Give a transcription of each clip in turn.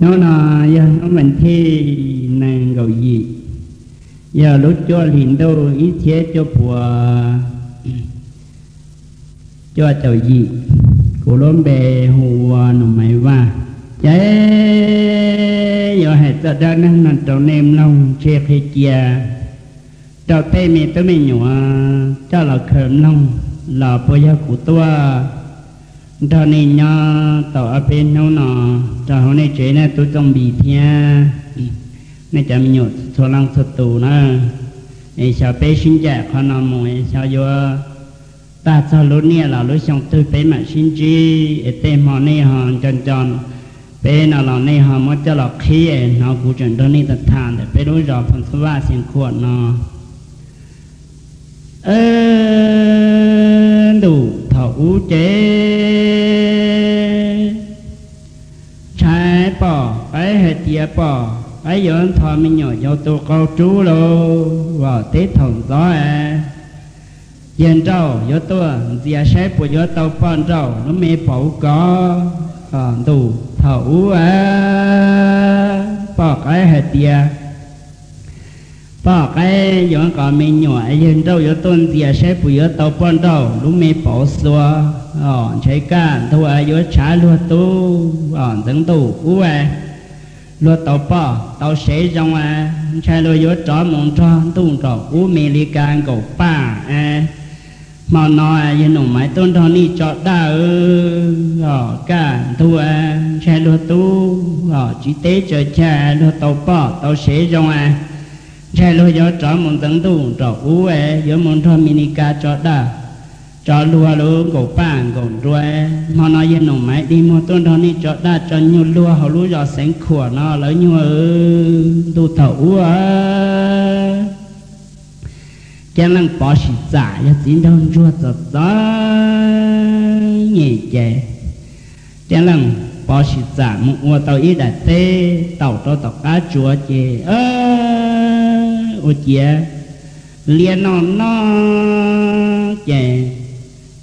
Hnub no yog hnub vas thib nees nkaum yim, yog lub cuaj hlis ntuj ib txhiab cuaj puas cuaj caum yim. Kuv lub npe hu ua Num Maiv Vaj. Ces yuav hais txoj dab neeg no rau nej mloog, ntshe qhia cia rau tej me tub me nyuam coj los khaws mloog los puas yog kuv tuaj nrog nej nyob tau ob peb hnub no rau hauv nej tsev nej tub Txooj Npis thiab nej cov me nyuam txhua leej txhua tus na. Es xyov peb sib ncaim qhov no mus es xyov yuav tag txog lub niaj los lub xyoo twg peb mam sib ntsib. Es tej hmo nej ho nco nco peb no los nej ho muab coj los qhib es hnov kuv tseem nrog nej tham tham ntawm peb lub zos Phoos Xub Vaj Xeev Khuam no. Ntuj thaum ub ces ntshai pom qaib hais tias pom qaib yuav nthos me nyuam yau tu qau rub lauj. Teb thaum ntxov yawg nrauj yuav tuaj ntxias saib puas yuav tau poj nrauj lub me paus kov. Ntuj thaum ub pom qaib hais tias poj qaib yuav nqos me nyuam, yawg nrauj yuav tuaj ntxias saib puas yuav tau poj nrauj lub me paus xuas. Ntshai kaj ntug yuav tshav luag tub. Ntxeev ntuj ub luag tau poj tau sev zoo, ntshai luag yuav rov mus nrog ntuj nraum ub Mes Lis Kas nkaum paj. Hmo no yawg Num Maiv tuaj nrog nej tso daj. Kaj ntug ntshai luag tub, tsis teb tsaws chai, luag tau poj tau sev zoo, ntshai luag yuav rov mus ntxeev ntuj nraum ub, yuav mus nrog Mes Lis Kas tso daj tso luag lub nkaum paj nkaum nruas. Hmo no yawg Num Maiv dig muag tuaj nrog nej tso daj tso nyuag luag hauv lub zos Xeev Khuam no lawv nyuag. Ntuj thaum ub Ceeb Leej Pov Sim Txam yog txiv nraug ntsuag txom txom nyem ces Ceeb Leej Pov Sim Txam mus ua tau ib daim teb taum rau tom qab tsuas ces ua ciav liab noj noj ces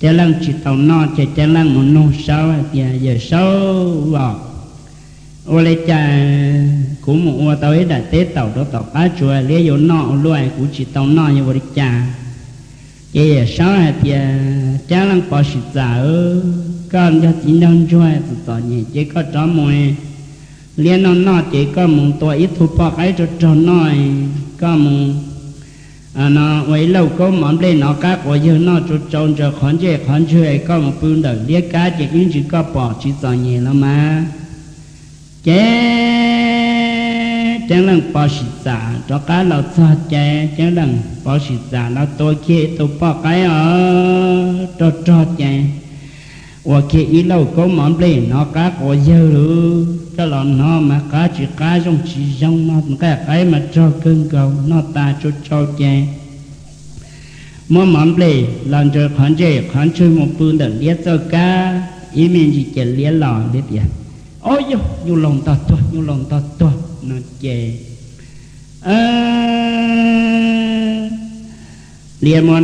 Ceeb Leej tsis tau noj ces Ceeb Leej mus nug Saub hais tias, Yawm Saub os, ua li cas kuv mus ua tau ib daim teb taum rau tom qab tsuas liab yuav noj ua luaj kuv tsis tau noj yuav ua li cas? Ces Yawm Saub hais tias, Ceeb Leej Pov Sim Txam, koj yog txiv nraug ntsuag txom txom nyem ces koj rov mus, liab noj noj ces koj mus tua ib tug poj qaib rog rog noj, koj mus no ua ib lauj kaub mov nplej nov qab quav yawg noj tsau tsau ntsaws qhov ntsej qhov ntswg, koj mus pw ntawm liab kab ces ib ntsis koj pom tsis txom nyem los mas. Ces Ceeb Leej Pov Sim Txam rov qab los txog ces Ceeb Leej Pov Sim Txam los tua kiag ib tug poj qaib os rog rog ces ua kiag ib lauj kaub mov nplej nov qab quav yawg lawm, coj los nov mas qab tsis qab zoo tsis zoo, noj nqaij qaib mas rog kawg nkaus, noj tas tsau tsau ces muab mov nplej los ntsaws qhov ntsej qhov ntswg mus pw ntawm liab txoj kab, ib me ntsis ces liab los liab tias, Ob yog nyuj laug ntog tuag, nyuj laug ntog tuag no ces liab muab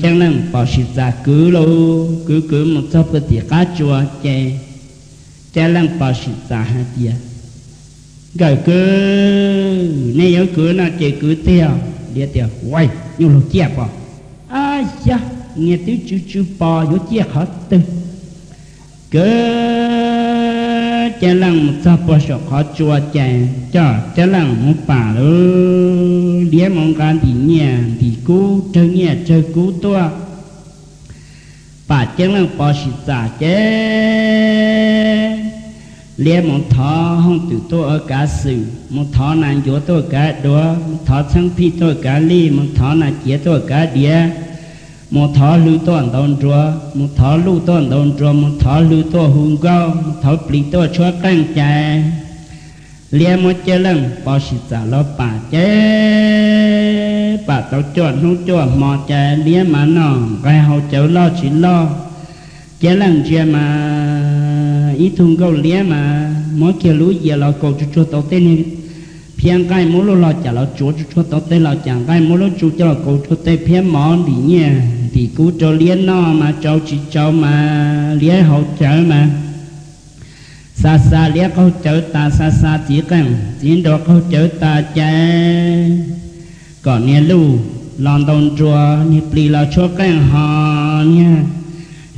Ceeb Leej Pov Sim Txam kwv lauj, kwv kwv mus txog pw tim qab tsuas ces Ceeb Leej Pov Sim Txam hais tias, Nkawm kwv, nej yuav kwv no ces kwv tiag. Liab tias, Ua, nyuj laug ciaj pom. Ab yag, niag twb tsw tsw pos yuav ciaj qhov twg? Kwv Ceeb Leej mus txog puag saum qhov tsua ces coj Ceeb Leej mus pam lawm, liab mus nqa ntim nyiaj ntim kub, rawg nyiaj rawg kub tuaj pam Ceeb Leej Pov Sim Txam ces liab mus thov hooj twm tuaj ua kav xwm, mus thov nas ncuav tuaj kav duav, mus thov txheeb phij tuaj kav lij, mus thov nas ciav tuaj kav diav, mus thov hlwv tuaj ntaus nruas, mus thov luj tuaj ntaus nruas, mus thov hlwv tuaj hu nkauj, mus thov plis tuaj tshuab qeej cais. Liab muab Ceeb Leej Pov Sim Txam los pam ces pam tau cuaj hnub cuaj hmo ces liab mas noj nqaij haus cawv loj tsis loj. Ceeb Leej ntsia mas ib tug nkauj liab mas muab kiag lub yias los kaus tsuag tsuag tau tej niag phiab nqaij, muab lub log cam los tsuav tsuag tsuag tau tej log cam nqaij, muab lub tsu coj los kaus tsuag tej phiab mov, ntim nyiaj ntim kub rau liab noj mas tsau tsis tsau mas liab haus cawv mas Xa xa liab qaug cawv tas, xa xa txiv qeej txiv nruas qaug cawv tas ces kom niag luj los ntaus nruas, niag plis los tshuab qeej ho niag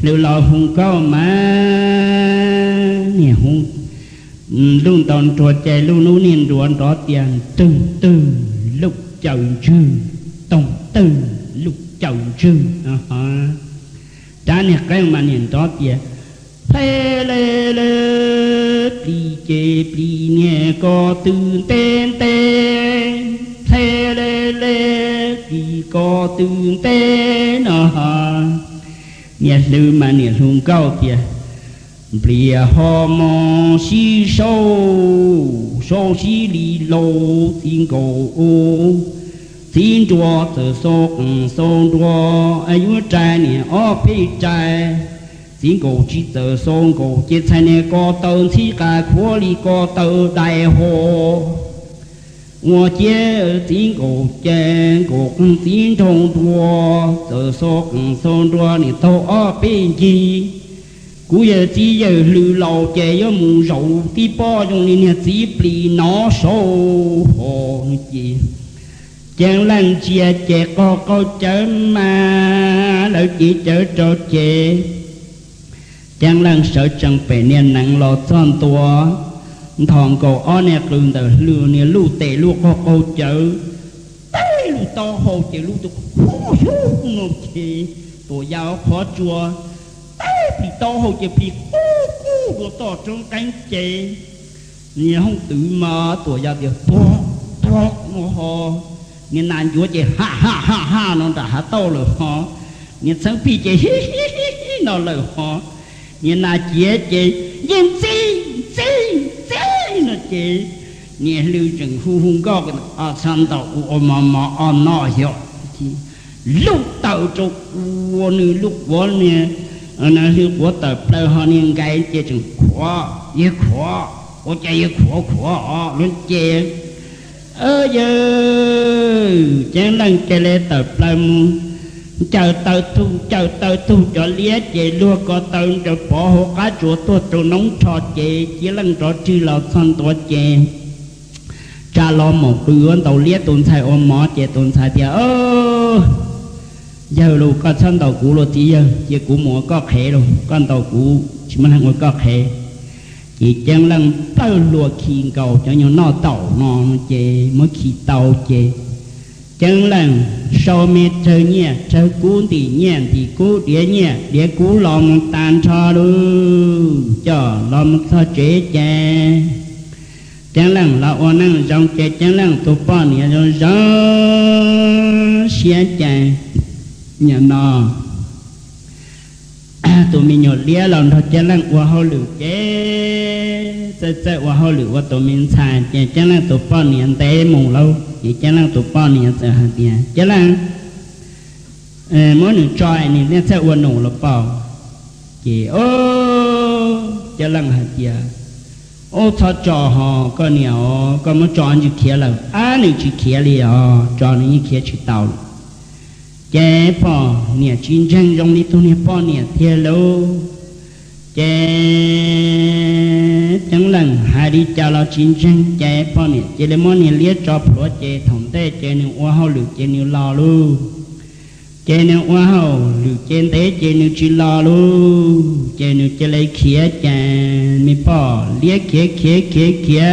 hlwv los hu nkauj mas niag hu luj ntaus nruas ces luj lub niag nruas nrov tias ntwg twg luj caws ntswg, toog twg luj caws ntswg. Rab niag qeej mas niag nrov tias hle le le, plis ces plis niag ko tw nte nte, hle le le, plis ko tw nte no. Niag hlwv mas niag hu nkauj tias nplias ho mos sib sau, sau sib li laus txiv nkaus u, txiv nruas txawm xau qeej xau nruas, yuav rais niag ob peb rais, txiv nkaus tsis txawm xau nkaus ces txhais niag ko taw ntxhib qas khuav li ko taw dais ho. Ua ciav txiv nkaus ces nkaus qeej txiv nraug nruas, txawm xau qeej xau nruas niag taug ob peb ncig. Kuv yawg txiv yawg hlwv laus ces yuav mus zaum tib pob zoo li niag txiv plis nov sau ho ces Ceeb Leej ntsia ces qaug qaug cawv mas lawv cev cawv rau ces Ceeb Leej sawv tsees pem niag neev los txog ntua, nthos nkaus ob niag qws ntawm hlwb, niag luj tes luj qaug qaug cawv, teb lub taub hau ces lub tus qub xyuv no ces Tuam Yaj qhov tsua teb plig taub hau ces plig qub qub dua toj roob qeeb ces niag hoob twm mas Tuam Yaj tias tuag tuag no ho, niag nas ncuav ces ha ha ha ha no nram hav tauj lawm ho, niag txheeb pig ces hi hi hi hi no lawm ho, niag nas ciav ces yeej ntxij ntxij ntxij no ces niag hlwb tseem hu hu nkauj, txhob ntaus kuv ua mov mov ob no xyov, luj taws rau ua nws lub quav niag hlwb quav tawm plaws ho niag nkais ces tseem khuav yawg khuav, ua cas yawg khuav khuav lub ces yawg Ceeb Leej cia li tawm plaws mus ncaws taw tug ncaws taw tug cov liab ces luag ko taw ncaws pov hauv qab tsuas tuag rau noob rho ces Ceeb Leej rov rwg los txog ntua ces tsa los mus qw ua ntaus liab tus ntxhais ua mov ces tus ntxhais tias yawg lus koj txhob ntaus kuv lus txiv yawg, cia kuv mus ua koj qhev lus, koj ntaus kuv tsis muaj neeg ua koj qhev. Ces Ceeb Leej plawg hlua khi nkaus cov nyuag noj taum no ces muab khi tau ces Ceeb Leej sau me rawg nyiaj rawg kub ntim nyiaj ntim kub diav nyiaj diav kub los mus tas nrho lus coj los mus txog tsev ces Ceeb Leej los ua neej zoo ces Ceeb Leej tus poj niam zoo zoo siab ces nim no tus me nyuam liab los nrog Ceeb Leej ua hauj lwm ces txawj txawj ua hauj lwm ua tus me ntxhais ces Ceeb Leej tus poj niam ntev mus lauj ces Ceeb Leej tus poj niam txawm hais tias Ceeb Leej, muab nws tso nws thiaj txawj ua num los paub. Ces Ceeb Leej hais tias ub txhob tso ho koj niam os, koj muab tso ntsis khiav lawm, ab nws tsis khiav li os, tso nws yeej khiav tsis tau lawm. Ces poj niam tsis ntseeg zoo li tus niag poj niam tiag lauj. Ces Ceeb Leej hais li cas los tsis ntseeg ces poj niam cia li muab niag liab tso plhuav ces thaum ntej ces nws ua hauj lwm ces nws los lauj. Ces nws ua hauj lwm ces ntev ces nws tsis los lauj, ces nws cia li khiav ces me poj liab khiav khiav khiav khiav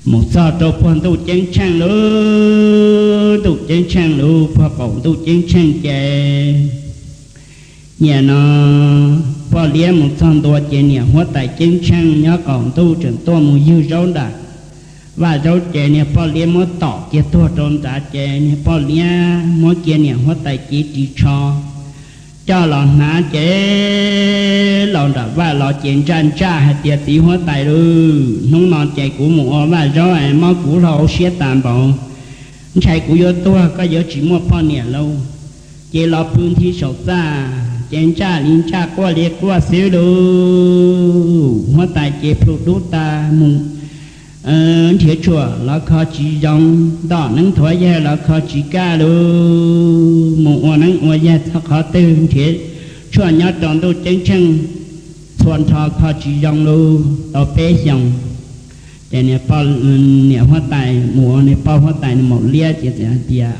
mus txog rau puag ntuj ceeb tsheej lauj, ntuj ceeb tsheej lauj, puag qaum ntuj ceeb tsheej ces nim no poj liab mus txog ntua ces niam huab tais ceeb tsheej nyob qaum ntuj tseem tuaj mus ywg zaub nram vaj zaub ces niag poj liab muab tom kiag tuag rau nrad ces niag poj liab muab kiag niam huab tais cev ris tsho coj los hnav ces los nram vaj los ces ntsaj ntsaj hais tias txiv huab tais lauj, hnub no ces kuv mus ua vaj zaub es mob kuv hlau siab tas npaum, ntshai kuv yuav tuag koj yuav tsis muaj poj niam lauj. Ces los pw nthi saum txaj ces ntsaj li ntsaj quaj li quaj xwb lauj. Huab tais ces plhu dub tas mus nrhiav tshuaj los kho tsis zoo, ntom neeb thuav yaig los kho tsis kaj lauj, mus ua neeb ua yaig txog qhov twg nrhiav tshuaj nyob rau ntuj ceeb tsheej txhua nrho kho tsis zoo lub tau peb xyoos. Ces niam huab tais mus ua niag poj huab tais nws maum liab ces txawm hais tias,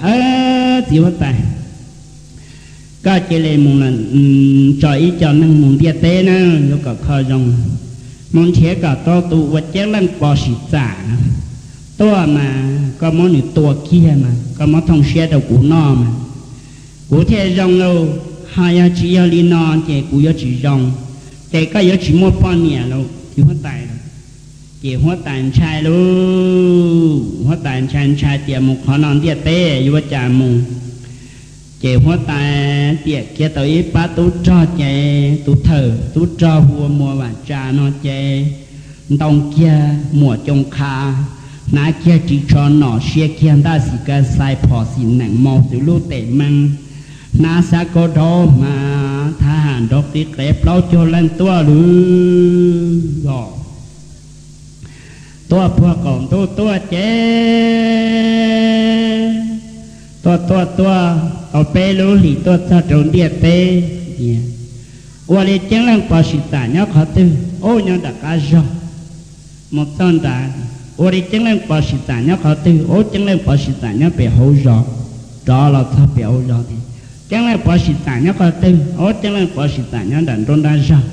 Txiv huab tais, koj cia li mus tso ib co neeg mus ntiaj teb na, yuav kom kho zoo, mus nrhiav kom tau tus ua ceeb leej pov sim txam tuaj mas koj muab nws tua kiag mas koj muab thooj siab rau kuv noj mas kuv thiaj zoo lauj. Ho yog tsis yog li no ces kuv yuav tsis zoo. Ces koj yuav tsis muaj poj niam lauj, txiv huab tais. Ces huab tais ntshai lauj, huab tais ntshai ntshai tias mus qhov no ntiaj teb yuav ua cas mus. Ces huab tais tiam kiag tau ib pab tub rog ces tus thawj tub rog hu ua Muas Vam Tsa no ces ntoo kiag muam coos qha, hnav kiag ris tsho nom, sia kiag ntaj xim ka xais, phom xim nees, mos xwm lub tes mees, hnav xab kaub daub hma, thab ham nrov qis qev, plaub caug leej tuaj lawm os. Tuaj puag qaum ntuj tuaj ces tuaj tuaj tuaj tau peb lub hlis tuaj txog rau ntiaj teb. Ua li ceeb leej pov sim txam nyob qhov twg? Ub, nyob nram qab zog. Mus txog nrad, ua li ceeb leej pov sim txam nyob qhov twg? Ub, ceeb leej pov sim txam nyob pem hauv zos. Rov los txog pem hauv zos tias, Ceeb leej pov sim txam nyob qhov twg? Ub, ceeb leej pov sim txam nyob nram nruab nrab zog.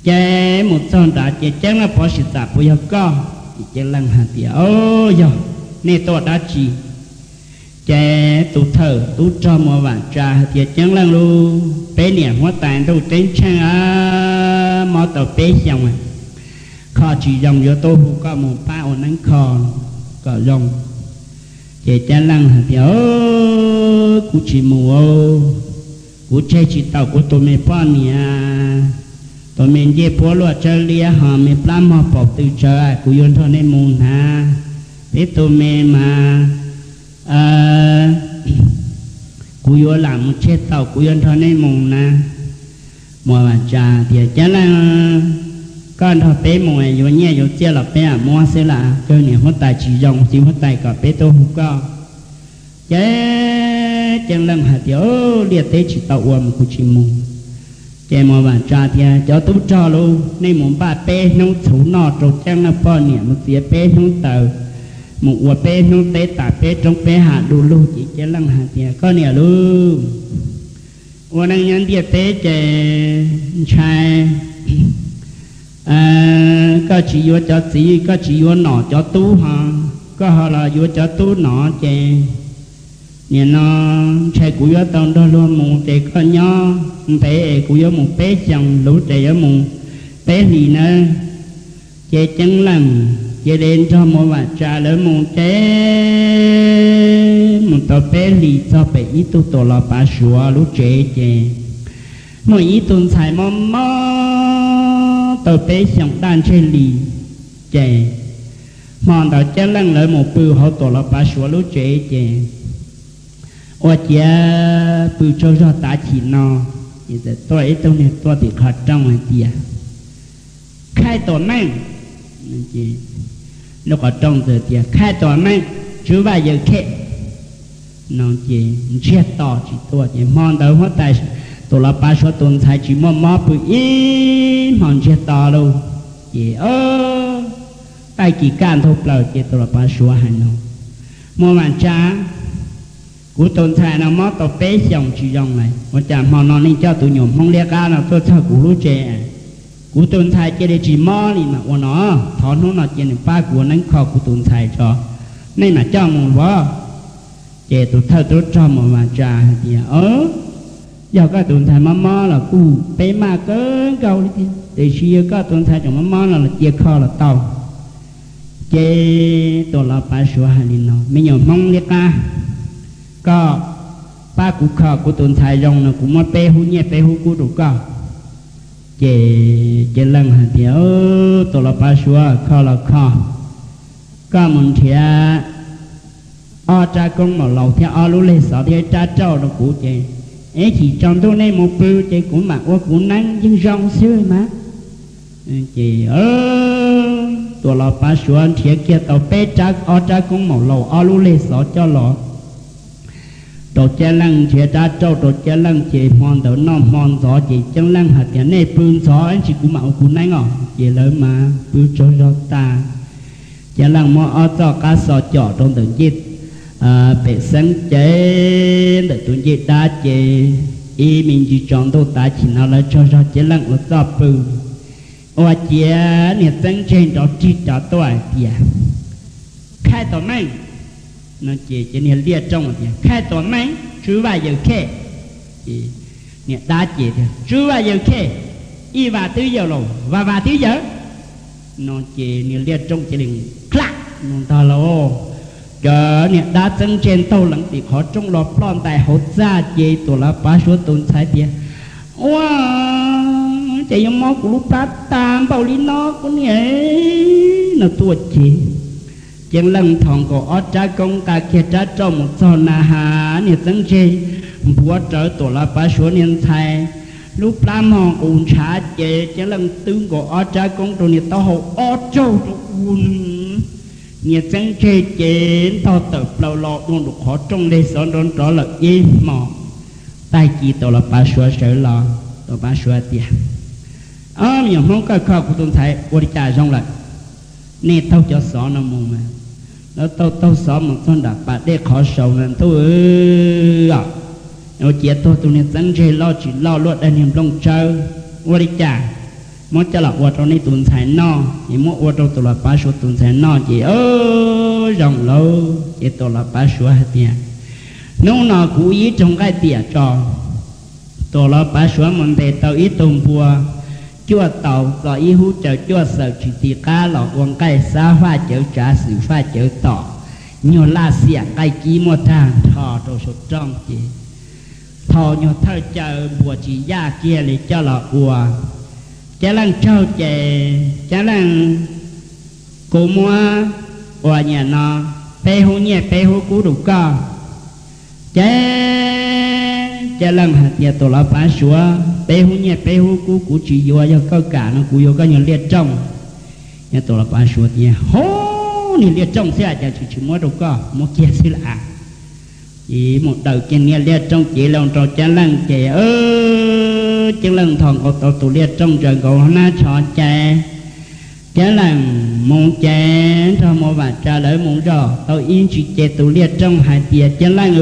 Ces mus txog nrad ces, Ceeb leej pov sim txam, puas yog koj? Ces ceeb leej hais tias, Yog, nej tuaj dab tsi? Ces tus thawj tub rog Muas Vam Tsa hais tias, Ceeb leej lauj, peb niam huab tais ntuj ceeb tsheej a, mob tau peb xyoos, kho tsis zoo, yuav tuaj hu koj mus pab ua neeb kho kom zoo. Ces ceeb leej hais tias, Kuv tsis mus, kuv tseg tsis tau kuv tus me poj niam, tus me ncej puab luaj tsawb liab ho me plab mog paum tw tsawv, kuv yuav nrog nej mus hnav. Peb tus me mas kuv yuav lam mus tseg tau, kuv yuav nrog nej mus na. Muas Vam Tsa tias, Ceeb leej, koj nrog peb mus yuav nyiaj yuav txiaj los peb muab xwb las, kawg niam huab tais tsis zoo, txiv huab tais kom peb tuaj hu koj. Ces ceeb leej hais tias, Liaj teb tsis tau ua mas kuv tsis mus. Ces Muas Vam Tsa tias, Cov tub rog lauj, nej mus npaj peb hnub txhuv noj rau ceeb leej poj niam, mus txiav peb hnub taws, mus ua peb hnub teb tas peb roob peb hav du lug. Ces ceeb leej hais tias, Koj niam lauj, ua neej nyob ntiaj teb ces ntshai koj tsis yuav cov txiv, koj tsis yuav nom cov tub ho, koj ho los yuav cov tub nom ces nim no ntshai kuv yuav tau nrog luag mus ces koj nyob ntev es kuv yuav mus peb xyoos, luv ces yuav mus peb hlis nawb. Ces ceeb leej cia li nrog Muas Vam Tsa lawv mus ces mus tau peb hlis txog pem ib tug tuam los pav Suav lub tsev ces muaj ib tug ntxhais mob mob tau peb xyoos daj ntseg li. Ces hmo ntawd ceeb leej lawv mus pw hauv tuam los pav Suav lub tsev ces ua ciav pw tsaug zog tav chim no, ces txawm tuaj ib tug niag tuaj tim qhov rooj hais tias, Khaij tuam meej. Lub qhov rooj txawm tias, Khaij tuam meej, tswv vaj yaws khem. No ces ntsiag to tsis tuaj. Ces hmo ntawd huab tais tuam los pav Suav tus ntxhais tsis muaj mob pw ib hmo ntsiag to lauj. Ces taij kis kaj ntug plaws ces tuam los pav Suav hais no, Muas Vam Tsa, kuv tus ntxhais no mob tau peb xyoos tsis zoo lawm, ua cas hmo no nej coj tus nyuam Hmoob liab qab no tuaj txog kuv lub tsev? Kuv tus ntxhais cia li tsis mob li mas ua no, thov hnub no cia nws pab kuv ua neeb kho kuv tus ntxhais tso, nej mam coj mus luav. Ces tus thawj tub rog Muas Vam Tsa hais tias, Yog koj tus ntxhais mob mob los kuj peb maj kawg nkaus li thiab, tiam sis yog koj tus ntxhais tseem mob mob no los cia kho los tau. Ces tuam los pav Suav hais li no, Me nyuam Hmoob liab qab, koj pab kuv kho kuv tus ntxhais zoo no kuv muab peb hub nyiaj peb hub kub rau koj. Ces ceeb leej hais tias, Tuam los pav Suav, kho los kho, koj mus nrhiav ob rab koob maum laus thiab ob lub lej xov thiab ib rab rauj rau kuv ces ib chim tsaus ntuj nej mus pw ces kuv mam ua kuv neeb yeej zoo xwb mas. Ces tuam los pav Suav nrhiav kiag tau peb rab, ob rab koob maum laus ob lub lej xov coj los. rau Ceeb Leej, nrhiav rab rauj rau Ceeb Leej ces hmo ntawd noj hmo ntxov ces Ceeb Leej hais tias nej pw ntxov ib ntsis kuv mam ua kuv neeb os. Ces lawv mas pw tsaug zog tas. Ceeb Leej muab ob txoj qab xo com rau ntawm ncej pem xeeb ces ntawm tus ncej dab ces ib me ntsis tsaus ntuj tav chim no lawv tsaug zog Ceeb Leej ua txoj pw. Ua ciav niag txeeb ntseg nrov rig rov tuaj hais tias, Khai tom meej! No ces niag liaj rooj tias, Khai tom meej, tswv vaj yawg khej! Ces niag dab ces tias, Tswv vaj yawg khej, ib vas twb yawg los, vas vas twb yawg! No ces niag liaj rooj cia li klam no ntag lauj. Ces niag dab txeeb ntseg ntaug leev tim qhov rooj los ploj ntais hauv txaj ces Tuam Lav Pav Suav tus ntxhais tias, Ua cas yuav mob kuv lub plab tag npaum li no kuv niam! No tuaj ces Ceeb Leej nthos nkaus ob rab koob nqa kiag rab rauj mus txog na has niag txeeb ntseg npuav rawv Tuam Lav Pav Suav niag ntxhais lub plab mog nqus ntshav ces Ceeb Leej twb nkaus ob rab koob rau niag taub hau ob raug rau ua nws. Niag txeeb ntseg ces ntog tawm plaws los dua nraum qhov rooj leg xov nrov nrov lawm ib hmos. Tag kis Tuam Lav Pav Suav sawv los, Tuam Lav Pav Suav tias, Ob me nyuam Hmoob, koj kho kuv tus ntxhais ua li cas zoo lawm? Nej taug cov xov no mus mas, lawv taug taug xov mus txog nram pas dej qhov saud na ntuj os. Ua ciav tuag tus niag txeeb ntseg loj tsis loj luaj dawb niag nplooj tsawb. Ua li cas muab coj los ua rau nej tus ntxhais noj es muab ua rau Tuam Lav Pav Suav tus ntxhais noj ces zoo lauj. Ces Tuam Lav Pav Suav hais tias, Hnub no kuv ib raug nqaij tiam tso. Tuam Lav Pav Suav mus ntes tau ib tug npua cuaj tau txo ib hub caws cuaj xawm tsis ti qab los ua nqaij xab faj cawv tsav xwm faj cawv tom, nyuag laj xiam nqaij kib muaj tag nrho rau saum rooj ces thaum nyuag thawj caw npuas tsis yaj kiag li coj los ua. Ceeb Leej tsaug ces Ceeb Leej, Kuv muab ua nyiam no peb hub nyiaj peb hub kub rau koj. Ces Ceeb Leej hais tias, Tuam Lav Pav Suav, peb hub nyiaj peb hub kub kuv tsis yuav, yog koj kam no kuv yuav koj nyuag liaj rooj. Ces Tuam Lav Pav Suav tias, Hub, niag liaj rooj xwb cas tsis tsis muab rau koj, muab kiag xwb las. Ces mus daws kiag niag liaj rooj cev los rau Ceeb Leej ces Ceeb Leej nthos nkaus tau tus liaj rooj ntsaws nkaus hnab tsho ces Ceeb Leej mus ces nrog Muas Vam Tsa lawv mus zoj tau ib ntsis ces tus liaj rooj hais tias, Ceeb Leej,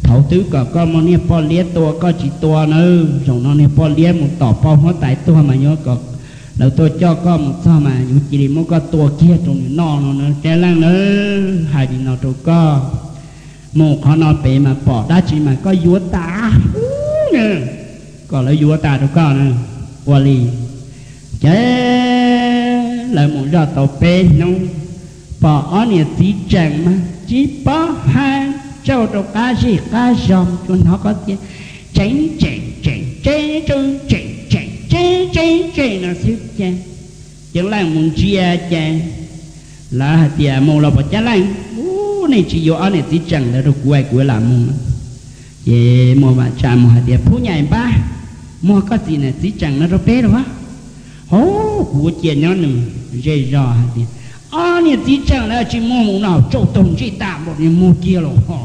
thaum twb kom koj muab niag poj liab tua koj tsis tua na, zaum no niag poj liab mus tom poj huab tais tuag mas yuav kom lawv tuaj coj koj mus txog mas yuav cia li muab koj tua kiag rau nws noj no na. Ceeb Leej na, hais li no rau koj, mus qhov no pem mas pom dab tsi mas koj yuav tas, kom lawv yuav tas rau koj na. Ua li ces lawv mus zoj tau peb hnub, pom ob niam txiv tseem mas tsis paub hais, tsaug rau qab zej qab zog, tsuas hnov qhov tias, Tseeb tseem tseem tseeb tseeb tseem tseem tseeb tseeb tseem no xwb ces Ceeb Leej mus ntsia ces lawv hais tias, Mus los pom Ceeb Leej, ub, nej tsis yuav ob niam txiv tseem ntawd rau kuv es kuv lam mus. Ces Muas Vam Tsa mus hais tias, Phub Nyaim Npab, muag koj txiv niam txiv tseem no rau peb los? Hauv, kuv ua cia nyob nws zej zog hais tias, Ob niam txiv tseem lawv tsis muag mus no, tsauj taug ntsej tas npaum li muag kiag los ho.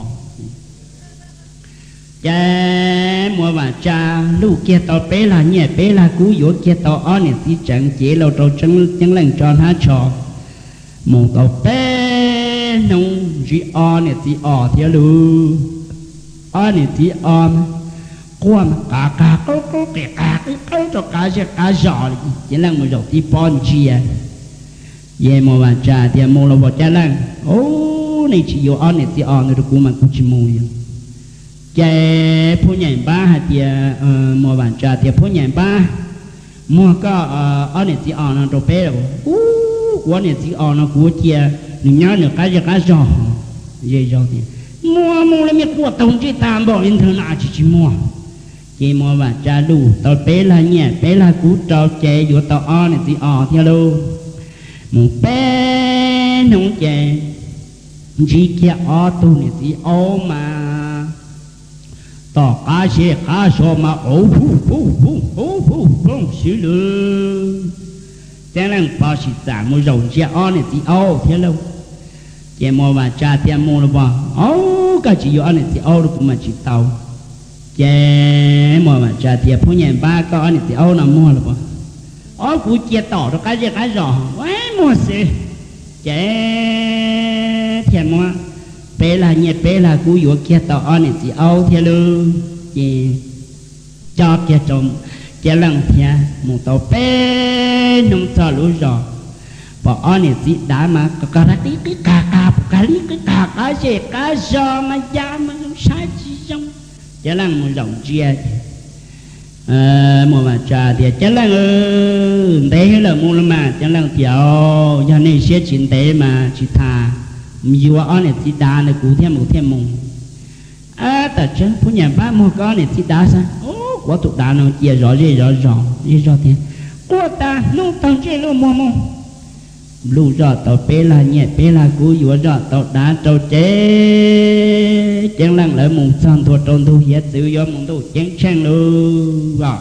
Ces Muas Vam Tsa luj kiag tau peb lag nyiaj peb lag kub, yuav kiag tau ob niam txiv tseem, cev los rau Ceeb Leej tso hnab tsho. Mus tau peb hnub ntsib ob niam txiv os thiab lauj. Ob niam txiv os quaj mas qav qag qub qub qis qag qub qub rau qab zej qab zos li. Ceeb Leej mus zaum tib pob ntsia, ces Muas Vam Tsa tias, Mus los pom Ceeb Leej, ub, nej tsis yuav ob niam txiv os ntawd rau kuv mas kuv tsis mus li. Ces Phub Nyaim Npab hais tias, Muas Vam Tsa tias, Phub Nyaim Npab, muag koj ob niam txiv os no rau peb los? Ub, kuv ob niam txiv os no kuv ua cia nws nyob nws qab zej qab zog. Zej zog tias, Muag mus li, me quaj taug ntsej tas npaum li ntawd no tsis tsis muag. Ces Muas Vam Tsa luj tau peb lag nyiaj peb lag kub rau ces yuav tau ob niam txiv os thiab lauj. Mus peb hnub ces ntsib kiag ob tug niam txiv aub mas tom qab zej qab zos mas ub hu hu hu hu hu xwb lauj. Ceeb Leej pov sim txam mus zaum ntsia ob niam txiv aub thiab lauj. Ces Muas Vam Tsa tias, Mus los pom, aub, koj tsis yuav ob niam txiv aub rau kuv mas tsis tau. Ces Muas Vam Tsa tias, Phub Nyas Npab, koj ob niam txiv aub no muag los puas? Ob, kuv cia tom rau qab zej qab zos. Ua, muag xwb. Ces thiaj muab peb lag nyiaj peb lag kub yuav kiag tau ob niam txiv aub thiab lauj. Ces coj kiag rau Ceeb Leej thiab mus tau peb hnub txog lub zos, pom ob niam txiv dav mas qab qab qab qab qab qab zej qab zos mas ya mas zoo saib tsis zoo. Ceeb Leej mus zaum ntsia, Muas Vam Tsa tias, Ceeb Leej, ntev lawm mus los mas? Ceeb Leej tias, Yog nej siab tsis ntev mas tsis tas, yuav ob niam txiv dav ntawd kuv thiaj mus thiaj mus. Tam tseeb, Phub Nyas Npab, muag koj ob niam txiv dav saib. Kuv ob tug dav no cia zov zej zov zos zej zog tiag. Quaj tas hnub taug ntsej luaj muag mus. Luj zoj tau peb lag nyiaj peb lag kub, yuav zoj tau dav rau ces Ceeb Leej lawv mus txog ntua rau ntug hiav txwv yuav mus ntuj ceeb tsheej lauj.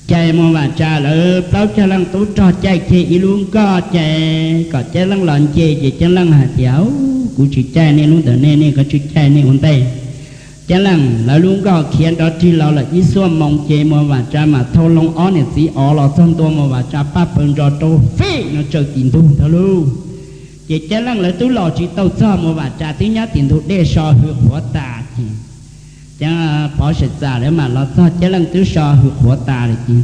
Ces Muas Vam Tsa lawv plaub cog leej tub rog caij kiag ib lub nkoj ces kom Ceeb Leej los nce ces Ceeb Leej hais tias, Kuv tsis caij nej lub ntawm nej, nej kov tsij caij nej ua ntej. Ceeb Leej lawv lub nkoj khiav nrov rig los lawm ib xuab moos ces Muas Vam Tsa mas thau loo ob niam txiv ov los txog ntua Muas Vam Tsa paj paws ntsos rau fij no tsaws tim ntug ntawd lauj. Ces Ceeb Leej lawv twb los tsis tau txog, Muas Vam Tsa twb nyob tim ntug dej so hws qhuav tas ces, ces Pov Seem Txas lawv mam los txog, Ceeb Leej twb so hws qhuav tas lawm ces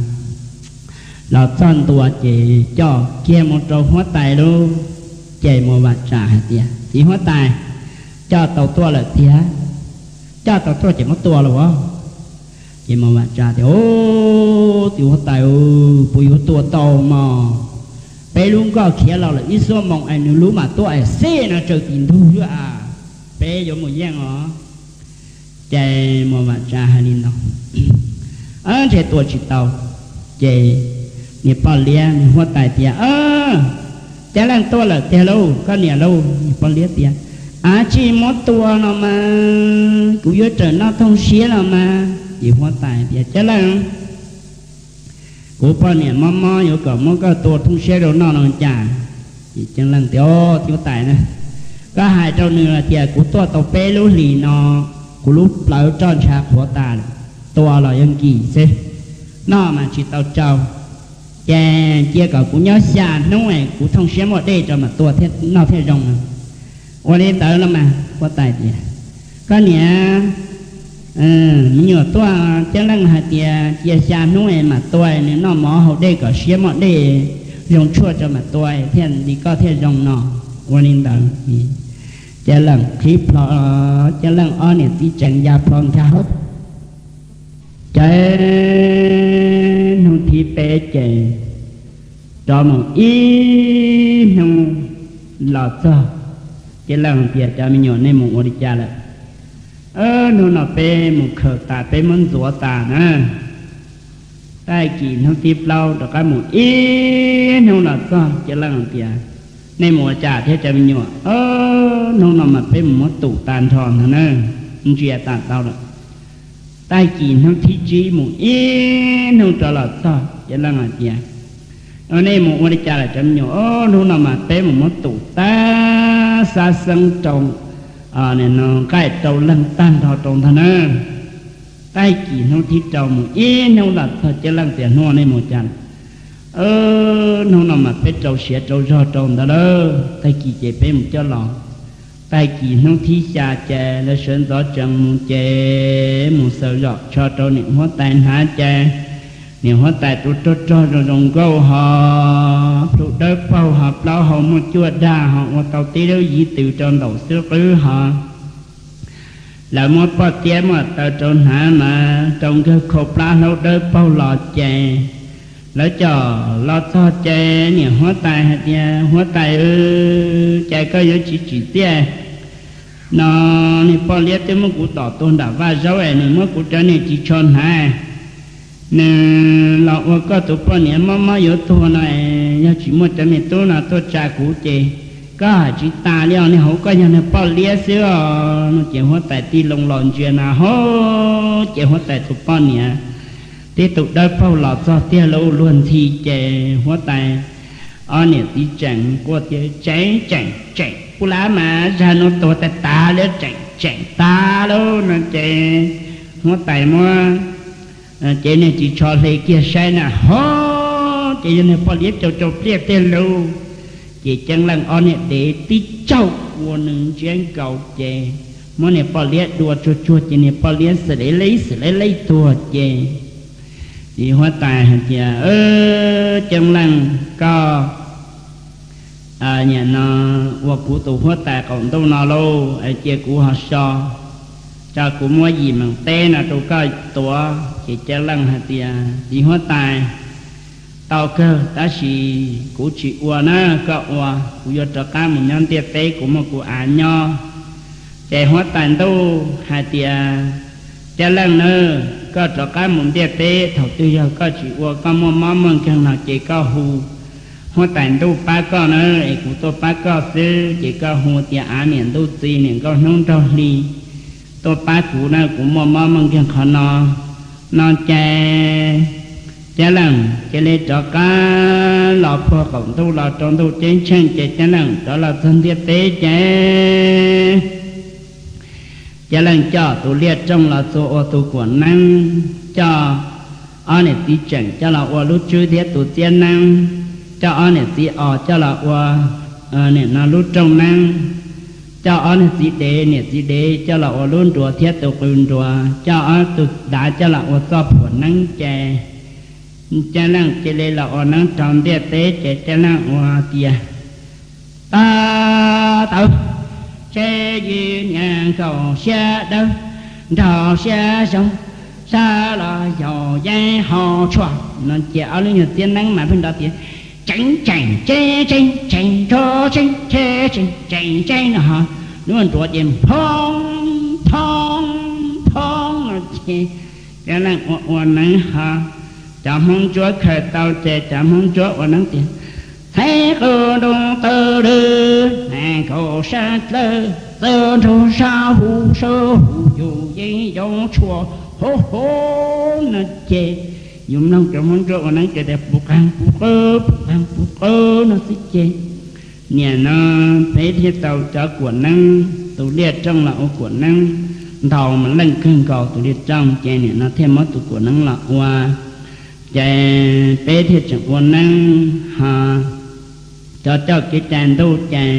los txog ntua ces coj kiag mus rau huab tais lauj. Ces Muas Vam Tsa hais tias, Txiv huab tais, coj tau tuaj lawm tiag, coj tau tuaj ces muab tua los as. Ces Muas Vam Tsa tias, Txiv huab tais, puas yuav tua tau mog? Peb lub nkoj khiav los lawm ib xuab moos es nws lub mam tuaj es xij no tsaws tim ntug xwb as, peb yuav mus yeej os. Ces Muas Vam Tsa hais li no, Ntshe tua tsis tau. Ces niag poj liab niag huab tais tias, Ceeb Leej tuaj lawm tiag lauj koj niam lauj. Niag poj liab tias, Av, tsis muab tua no mas, kuv yuav rawm noj thooj siab los mas. Ces huab tais tias, Ceeb Leej, kuv poj niam mob mob yuav kom muab koj tua thooj siab rau noj no cas? Ces Ceeb Leej tias, Txiv huab tais na, koj hais rau nws hais tias kuv tuaj tau peb lub hlis no, kuv lub plawv roj ntsha qhuav tas lawm, tua los yuav nkim xwb, noj mas tsis tau tsau. Ces cia kom kuv nyob xya hnub es kuv thooj siab muaj dej rau mam tua thiaj noj thiaj zoo. Ua li ntawd los mas, huab tais tias, Koj niam, me nyuam tuaj, Ceeb Leej hais tias cia xya hnub es mam tua, nws noj mov haus dej kom siab muaj dej zoo tshuaj rau mam tua thiaj li koj thiaj zoo no. Ua li ntawd, Ceeb Leej qhib plho, Ceeb Leej ob niam txiv tseem ya plho nkag hauv. Ces hnub thib peb ces rov mus ib hnub los txog, Ceeb Leej tias, Cov me nyuam, nej mus ua li cas lawm? Hnub no peb mus khaws tas, peb muab ntxuav tas na. Tag kis hnub thib plaub rov qab mus ib hnub los txog, Ceeb Leej tias, Nej mus ua cas thiab cov me nyuam? Hnub no mas peb mus muab tum tag nrho ntag na, ntsia tas tau lawm. Tag kis hnub thib tsib mus ib hnub rov los txog, Ceeb Leej hais tias, Nej mus ua li cas lawm cov me nyuam? Hnub no mas peb mus muab tum tag xab xeeb rau, nqaij rau leeg tag nrho rau ntag na. Tag kis hnub thib rau mus ib hnub los txog, Ceeb Leej tias, Hnub no nej mus cas? Hnub no mas peb rau siav rau zog rau ntawd lawm, tag kis ces peb mus coj los. Tag kis hnub thib xya ces lawv sawv ntxov tsees mus ces mus xaws zom tsho rau niam huab tais hnav ces niam huab tais tus rog rog zoo zoo nkauj ho plhu dawb paug ho plaub hau muaj cuaj dag ho ua tau tib lub yiv tws rau ntaus xwb qwb ho. Lawv muab poj tiab muab taw rau hnav mas rau nkawg khau plab hlaub dawb paug los ces lawv coj los txog ces niam huab tais hais tias, Huab tais, cas koj yuav tsis tsim txiaj no? Niag poj liab twb muab kuv tom tuag nram vaj zaub es nws muab kuv cov niag ris tsho hnav, nws los ua koj tus poj niam mob mob yuav tuag no es yog tsis muaj cov me tub no tuaj tsa kuv ces koj hais tsis tas li os, niag hauv koj yog niag poj liab xwb os no. Ces huab tais tij loo los ntsia na ho, ces huab tais tus poj niam tib tug dawb paug los txog tiag lauj. Luag ntxhi ces huab tais ob niam txiv tseem quaj tias, Tseem, tseem, tseem, kuv lam mas zag no tuag tas tas li, tseem. tseem tag lauj no ces huab tais muab, ces niag tsis tsho hle kiag saib na ho, ces yog niag poj liab cau cau pliaj tiag lauj. Ces Ceeb Leej ob niag dev tib caug ua nws ntsiab nkaus ces muab niag poj liab dua tsuag tsuag ces niag poj liab xwm lev lev xwm lev lev tuag ces txiv huab tais hais tias, Ceeb Leej, koj niam no ua kuv tus huab tais qaum ntuj no lauj, cia kuv ho so, tso kuv muab yim meem teb no rau koj tuav. Ces Ceeb Leej hais tias, Txiv huab tais, tau kawg tab sis kuv tsis ua na, koj ua, kuv yuav rov qab mus nyob ntiaj teb, kuv muaj kuv av nyob. Ces huab tais ntuj hais tias, Ceeb Leej na, koj rov qab mus ntiaj teb, thaum twg yog koj tsis ua, koj muaj mob muaj nkeeg no ces koj hu huab tais ntuj pab koj na, es kuv tuaj pab koj xwb. Ces koj hu tias av niam ntuj txiv niam nkauj hnub nraug hli tuaj pab kuv na, kuv muaj mob muaj nkeeg qhov no. No ces Ceeb Leej cia li rov qab los puag qaum ntuj los rau ntuj ceeb tsheej ces Ceeb Leej rov los txog ntiaj teb ces Ceeb Leej coj tus liaj rooj los txua ua tus kuam neeb, coj ob niam txiv tseem coj los ua lub tswb thiab tus txiab neeb, coj ob niam txiv os coj los ua niam no lub rooj neeb, coj ob niam txiv dev, niam txiv dev coj los ua lub nruas thiab tus qws nruas, coj ob tug dav coj los ua txoj phuam neeb ces Ceeb Leej cia li los ua neeb rau ntiaj teb ces Ceeb Leej ua tias, Tau tawv, tseb yig niag nkaus siab dawb, nrog siab zoo, sab los yaus yeeb hau tshuaj no ces ob lub nyuag txiab neeb mas pheej nrov tias, Tseeb tseem tseb tseb tseem tseb tseb tseb tseb tseb no ho, lub nruas ces phoob phoob phoob no ces Ceeb Leej ua ua neeb ho cov Hmoob Ntsuab khaws tau ces cov Hmoob Ntsuab ua neeb tias, Txheeb qw nroo taw lw, nees nkaus sab dlawb, txawj nrog sab hu sab hu yus yeeb yaus tshuaj hauv hauv no ces yus mloog cov Hmoob Ntsuab ua neeb ces tias, Pum qeeg pum qw, pum qeeg pum qw no xwb ces niam no peb thiaj tau cov kuam neeb, tus liaj rooj los ua kuam neeb, ntaus mas leej kawg nkaus tus liaj rooj ces niam no thiaj muab tus kuam neeb los ua. Ces peb thiaj tseem ua neeb ho cov coj kev cai ntuj ces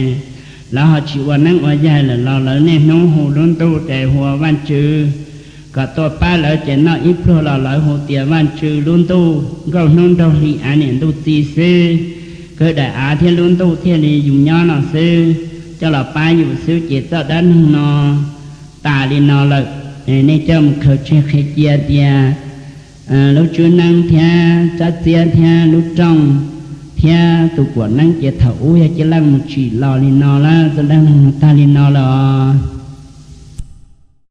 lawv ho tsis ua neeb ua yaig lawm los lawv niaj hnub hu lub ntuj ces hu ua Vaj Tswv kom tuaj pab lawv ces noj ib pluag los lawv hu tias Vaj Tswv lub ntuj nkauj hnub nraug hli av niam ntuj txiv xwb, kwv daim av thiab lub ntuj thiaj li yus nyob no xwb, coj los pab yus xwb ces txoj dab neeg no tas li no lawm. Nej coj mus khaws tseg qhia cia tias lub tswb neeb thiab tsab txiab thiab lub rooj thiab tus kuam neeb ces thaum ub yog Ceeb Leej mus tsim los li no lawm, txoj dab neeg no tag li no lawm.